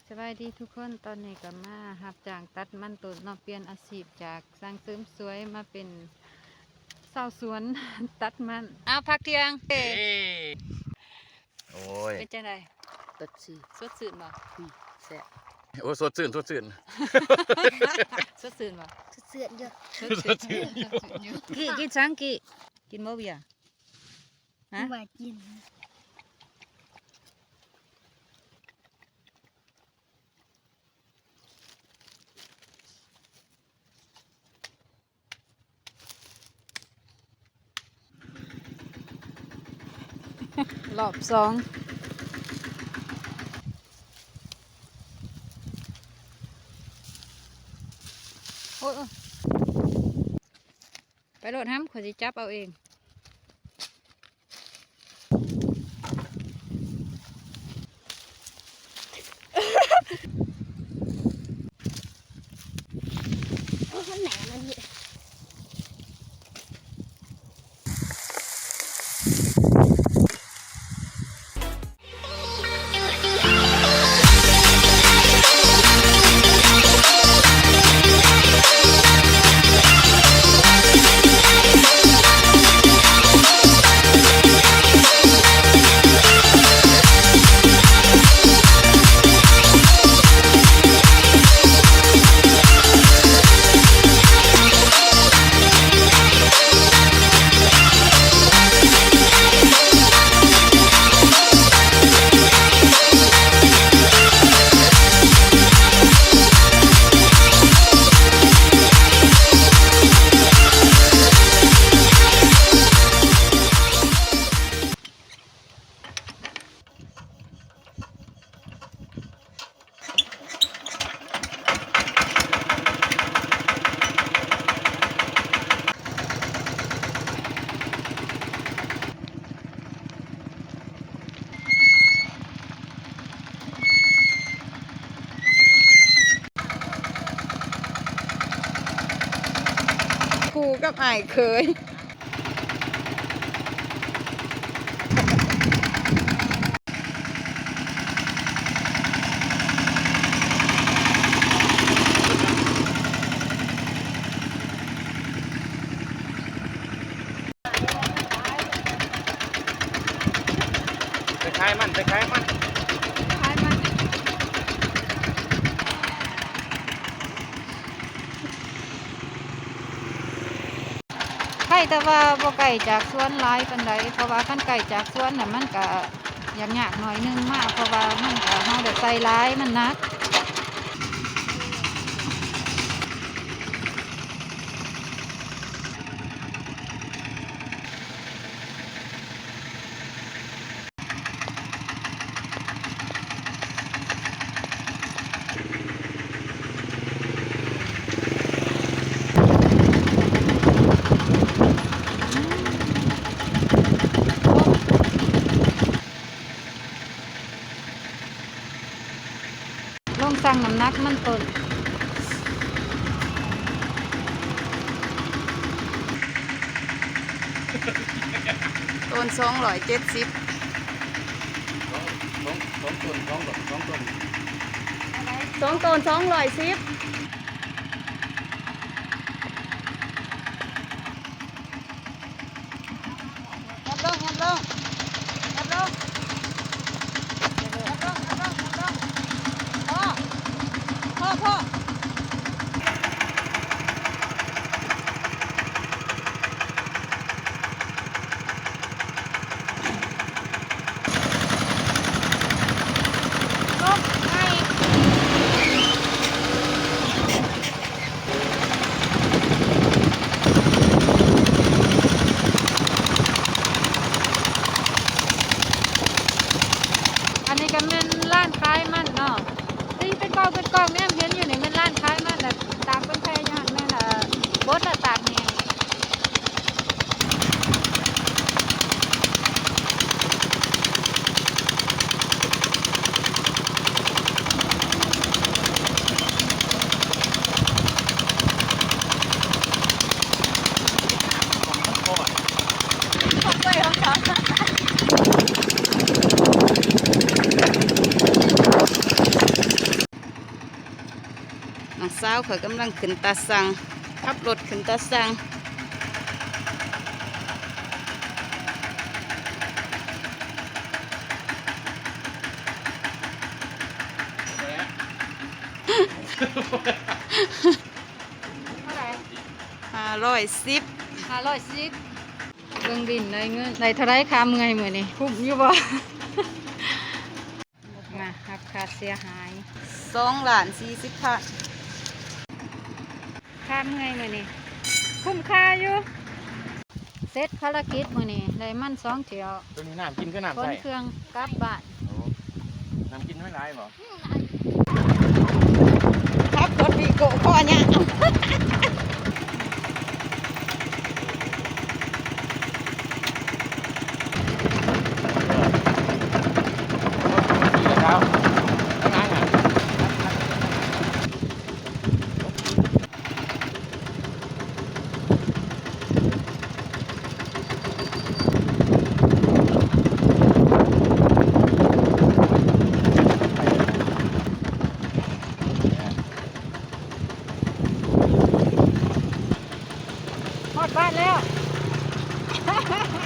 ສະບາຍດີທຸກຄົນ, ຕອນນີ້ກໍມາຮັບຈ້າງຕັດມັນຕົ້ນເນາະ, ປ່ຽນອາຊີບຈາກຊ່າງເສີມສວຍມາເປັນຊາວສວນຕັດມັນ. ອ້າວ ພັກທ່ຽງ. ເອີ ໂອ້ຍ ເປັນຈັ່ງໃດ? ສົດຊື່ນ. ສົດຊື່ນບໍ່? ອືມ ແຊບ. ໂອ້ ສົດຊື່ນ ສົດຊື່ນ. ສົດຊື່ນບໍ່? ສົດຊື່ນຢູ່. ສົດຊື່ນຢູ່. ກີ້ ກິນສັງກີ້? ກິນບໍ່ເບຍ? ຮະ? ບໍ່ກິນ. ລອບສອງ. ໂອ້ຍ ໂອ້ຍ ໄປໂລດຫຳ ຂ້ອຍຊິຈັບເອົາເອງ. ໂອ້ຍ ມັນແໜ້ນອັນນີ້. ຄູ່ກັບອ້າຍເຂີຍ. ໄປຂາຍມັນ ໄປຂາຍມັນ ຂາຍມັນ. ໄຄແຕ່ວ່າບໍ່ໄກຈາກສວນຫຼາຍປານໃດ, ເພາະວ່າຄັນໄກຈາກສວນນະ ມັນກະຍາກໆໜ້ອຍໜຶ່ງມາ, ເພາະວ່າມັນກະ ເຮົາໄດ້ໃສ່ຫຼາຍ ມັນໜັກ. ລົງຊັ່ງນ້ຳໜັກມັນຕົ້ນ ຕົ້ນສອງຮ້ອຍເຈັດສິບ ສອງ ສອງ ສອງຕົ້ນ ສອງ ສອງຕົ້ນ ສອງຕົ້ນສອງຮ້ອຍສິບ. ຫຍັບລົງ ຫຍັບລົງ ຫຍັບລົງ ຫຍັບລົງ ຫຍັບລົງ ຫຍັບລົງ ພໍ ພໍ ພໍ. ລົງໄປ. ອັນນີ້ກໍແມ່ນຮ້ານຂາຍມັນເນາະ, ທີ່ເປັນກອງເປັນກອງແນມເຫັນຢູ່ນີ້ແມ່ນຮ້ານຂາຍມັນ ແລ້ວຕາກເປັນແຜ່ຢູ່ຫັ້ນແມ່ນ ເອີ ບົດແລ້ວຕາກແຫ້ງ. ຂອງເພິ່ນຂອງເຂົາ. ສາວຂ້ອຍກຳລັງຂຶ້ນຕາຊັ່ງ ຂັບລົດຂຶ້ນຕາຊັ່ງ. ເທົ່າໃດ? ຫ້າຮ້ອຍສິບ ຫ້າຮ້ອຍສິບ. ເບິ່ງບິນໄດ້ເງິນ ໄດ້ເທົ່າໃດຄ່າເມື່ອຍມື້ນີ້? ຄຸ້ມຢູ່ບໍ່? ມາຮັບຄ່າເສຍຫາຍ ສອງລ້ານສີ່ສິບພັນ. ຄ່າເມື່ອຍມື້ນີ້ຄຸ້ມຄ່າຢູ່. ເສັດພາລະກິດມື້ນີ້ ໄດ້ມັນສອງຖ້ຽວ. ໂຕນີ້ນ້ຳກິນຄືນ້ຳໃຊ້ ຂົນເຄື່ອງກັບບ້ານ. ໂອ້ ນ້ຳກິນມັນຫຼາຍບໍ່? ຂັບລົດວີໂກ້ຄໍຍາວ. ຮອດບ້ານແລ້ວ. ຮ